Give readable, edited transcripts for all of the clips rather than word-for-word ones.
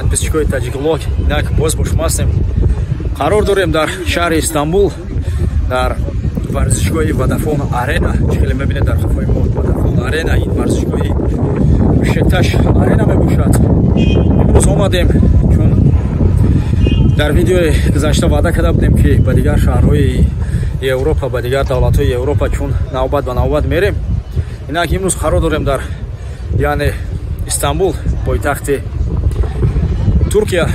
Подписчикои Таҷиклог, инак боз бо шумо ҳастем. Қарор дорем дар шаҳри Истанбул, дар варзишгоҳи Водафон Арена. Чӣ хеле мебинед, дар қафои мо Водафон Арена, ин варзишгоҳи Бешикташ Арена мебошад. Имрӯз омадем, чун дар видеои гузашта ваъда карда будем, ки ба дигар шаҳрҳои Европа, ба дигар давлатҳои Европа чун навбат ба навбат мерем. Инак имрӯз қарор дорем дар, яъне, Истанбул, пойтахти Туркия.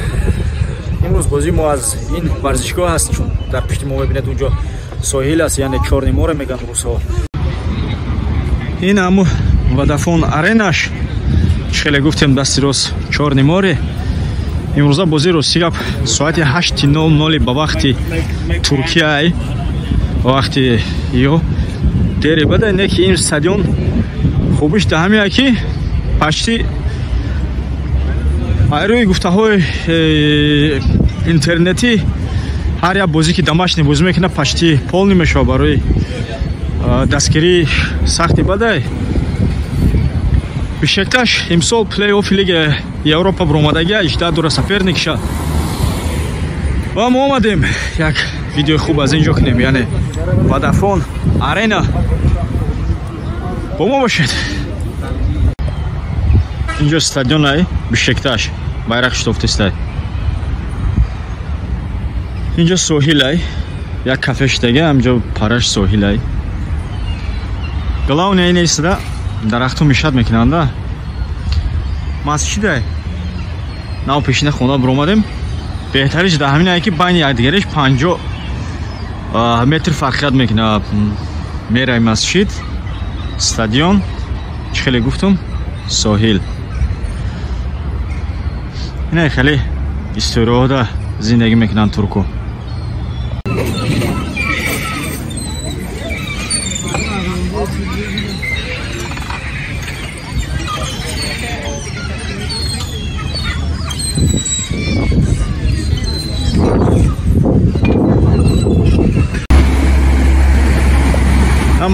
Имрӯз бозии мо аз ин варзишгоҳ аст, чун дар пишти мо мебинед, унҷо соҳил аст, яъне Чёрный море мегӯянд русҳо. Ин ҳаму Водафон Аренаш, чӣ хеле гуфтем, дасти рост Чёрный море. Имрӯза бозии, рости гап, соати 8:00 ба вақти Туркияй, ба вақти ё дери бада. Не ки ин стадион хубиш да ҳамия, ки почти айрӯи гуфтаҳои интернетӣ ҳар як бозӣ, ки домашний бозӣ мекунад, почти полный мешавад. Барои дастгирии сахти бадай Бешикташ имсол плей-оффи лига Европа баромадагия, 18 дора соперникша. Ва мо омадем як видеои хуб аз ин ҷо кунем, яъне Водафон Арена. Бо мо бошед. Инҷо стадионай Бешикташ, байрақ шитофтистай. Инҷо соҳилай, як кафе шидаги, ҳамҷо параш соҳилай. Главное ин истода дарахту мешат мекунанда. Масҷидай нав пешина хона биромадем. Беҳтариш дар ҳаминае, ки байни якдигариш 50 метр фарқият мекунад. Мерай масҷид, стадион, чӣ хеле гуфтум, соҳил. Ина хеле истироҳда зиндагӣ мекунанд турку.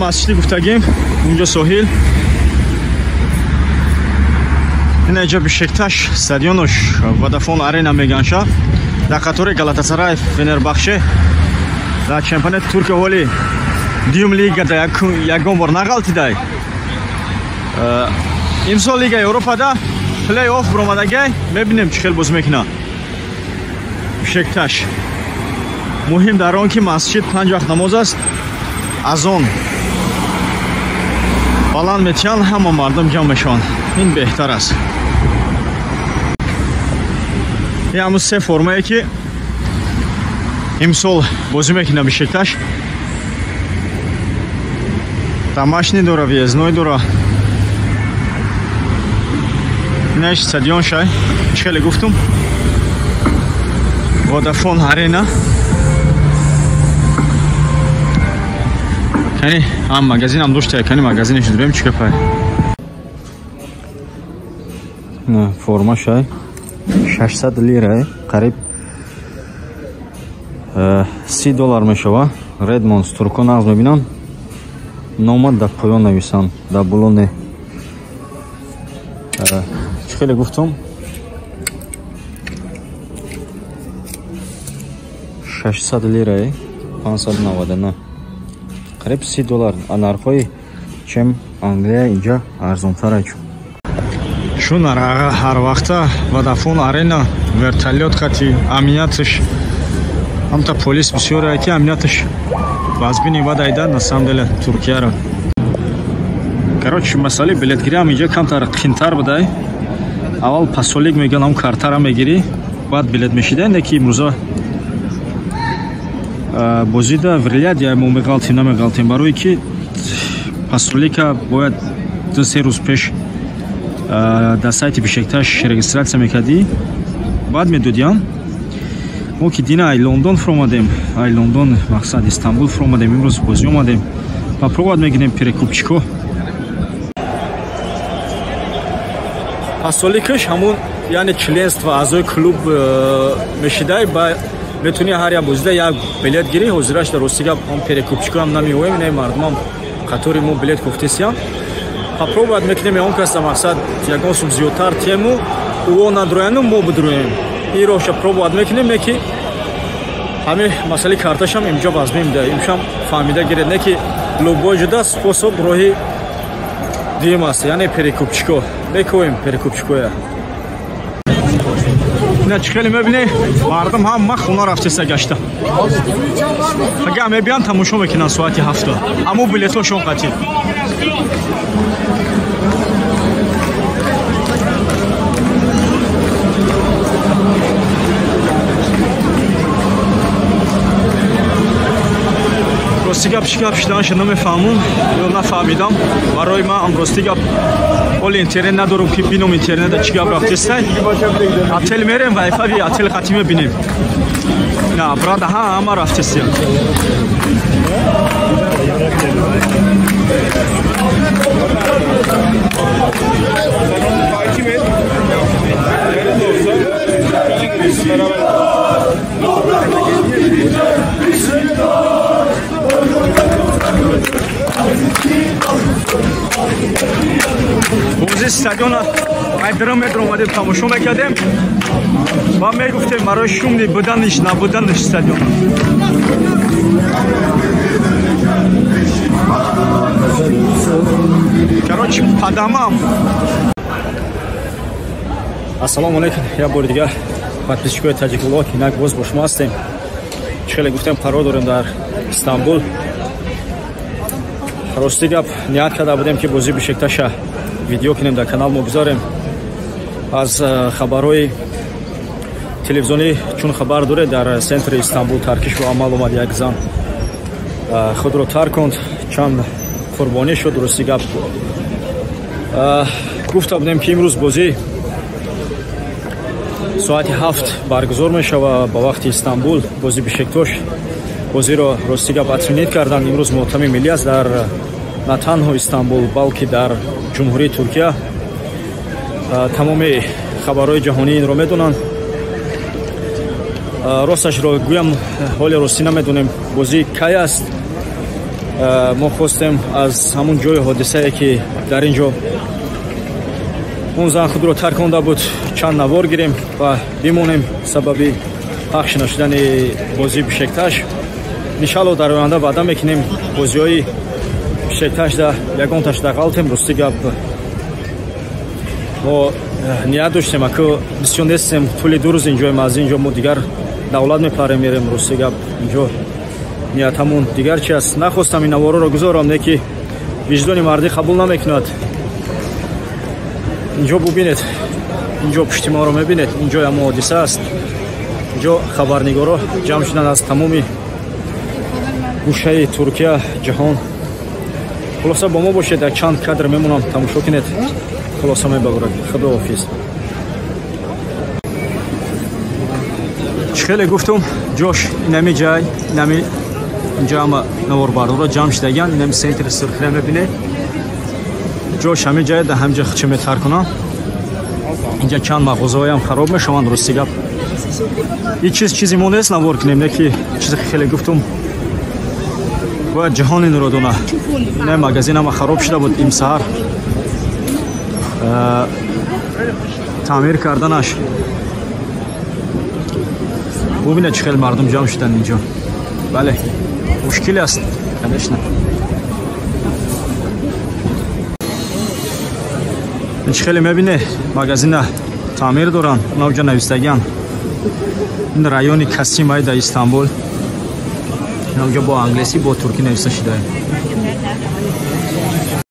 Масҷиди гуфтагим, унҷо соҳил. Ина иҷа Бешикташ стадионуш, Водафон Арена меганша. Дар қатори Галатасарай, Фенербахше дар чемпионати Туркия ҳоли дуюм лигада ягон бор нағалтидай. Имсол Лига Европада плей-офф баромадагай, мебинем, чӣ хел бозӣ мекунад Бешикташ. Муҳим дар он, ки масҷид панҷ вақт намоз аст, азон баланд метиҳанд, ҳама мардум ҷамъ мешаванд. Ин беҳтар аст. Ин ҳамун се формае, ки имсол бозӣ мекунад Бешикташ. Домашний дора, въездной дора. Инаш стадион шай, чӣ хеле гуфтум, Водафон Арена. Кани ҳам магазинам дошта, кани магазинаш дурем, чӣ гапай. На форма шай 600 лира, қариб 30 доллар мешава. Redmonds турко нағз мебинам, нома дар поён нависам, дар боло не. Чӣ хеле гуфтум, 600 лира, 599, қариб 30 доллар. А нархҳои чем Англия инҷа арзонтар. Чун ҳар вақта Водафон Арена вертолёт қати амниятш ҳамта полис бисёре, ки амниятш вазбини бадайда, на самом деле, Туркияро. Короче, масъалаи билетгириам инҷа камтар қинтар будай. Аввал пасолик мегӯянд, ҳам картара мегирӣ, баъд билет мешида. Не ки имрӯза бозида вряд ли мо меғалтем, намеғалтем, барое ки пасолика бояд 2-3 рӯз пеш дар сайти Бешикташ регистрация мекардӣ, баъд медодиям. Мо ки дина ай Лондон фуромадем, ай Лондон, мақсад, Истанбул фуромадем, имрӯз бозӣ омадем ва пробовать мекунем перекупчико. Пасоликаш ҳамун, яъне членство, аъзои клуб мешидай, ба метавонӣ ҳар як бозида як билет гирӣ. Ҳозираш дар рости гап ҳам перекупчикоам намеоем, не, мардумам қатори мо билет гуфтесиям. Попробовать мекунем, он каса, мақсад, ягон сум зиёдтар тему. Ӯ надрояну мо бидроем. Ин роҳша пробовать мекунем, не ки ҳамин масъалаи карташам имҷо вазмем да. Имшам фаҳмида гиред, не ки любой ҷуда способ роҳи дуюм аст, яъне перекупчико. Мекӯем перекупчикоя. Ина чӣ хеле мебинӣ, мардум ҳама хона рафтеста гашта. Агар мебиён тамошо мекунанд соати 7. Аммо билетҳошон қатъи. Рости гап чӣ гап шуданашо намефаҳмум ё нафаҳмидам. Барои ман рости гап ҳоли интернет надорам ки бинам интернета чӣ гап рафтестай. Отел мерем, вайфави отел қатӣ мебинем. На, брата, ҳама рафтестем. Бози стадиона ай 2 метр омадем тамошо мекардем ва мегуфтем барои шумни буданиш набуданиш стадион. Короче, падамам. Ассалому алайкум, як бори дигар подписчикои Таҷикблог, инак боз бо шумо ҳастем. Чӣ хеле гуфтем, қарор дорем дар Истанбул. Рости гап ният карда будем ки бозии Бешикташа видео кунем, дар канал мо гузорем. Аз хабарҳои телевизионӣ чун хабар доред, дар центри Истанбул таркиш ба амал омад, як зан худро тарконд, чанд қурбонӣ шуд. Рости гап гуфта будем ки имрӯз бозӣ соати 7 баргузор мешавад ба вақти Истанбул. Бозии Бешиктош бозиро рости гап отменить карданд. Имрӯз мотами миллӣ аст дар на танҳо Истанбул, балки дар Ҷумҳурии Туркия. Тамоми хабарҳои ҷаҳонӣ инро медонанд. Росташро гӯям, ҳоли ростӣ намедонем бозӣ кай аст. Мо хостем аз ҳамун ҷои ҳодисае ки дар ин ҷо он зан худро тарконда буд, чанд навор гирем ва бимонем сабаби пахш нашудани бозии Бешикташ. Иншалло дар оянда ваъда мекунем бозиҳои Бешикташда ягонташ дағалтем. Рости гап мо ният доштем, аку бисёр нестем, тӯли 2 рӯз инҷоем, аз инҷо мо дигар давлат мепарем мерем. Рости гап инҷо ниятамон дигар чи аст. Нахостам ин навороро гузорам, не ки виҷдони мардӣ қабул намекунад. Инҷо бубинед, инҷо пушти моро мебинед, инҷо ҳамон ҳодиса аст. Инҷо хабарнигоро ҷамъ шуданд аз тамоми гӯшаи Туркия, ҷаҳон. Хулоса бо мо бошед, як чанд кадр мемонам, тамошо кунед. Хулоса мебарад. Худоҳофиз. Чӣ хеле гуфтум, ҷош инами ҷай, инами инҷо ҳама наворбардорро ҷамъ шудаган, инами центри сурхира мебинед. Ҷош ҳамин ҷай, дар ҳамин ҷо чӣ метар кунам. Инҷа чанд мағозаҳоям хароб мешаванд. Рости гап ин чиз чизи мо нест навор кунем, не ки чизе хеле гуфтум бояд ҷаҳон инро дона. Ина магазин ҳама хароб шуда буд имсаҳар, таъмир карданаш. Бубинед чӣ хеле мардум ҷамъ шуданд инҷо. Бале, мушкил аст, конечно. Чӣ хеле мебине, магазина таъмир доранд, онавҷа навистагиан. Ин райони Касимай дар Истанбул. Инавҷа бо англисӣ, бо туркӣ нависта шудае.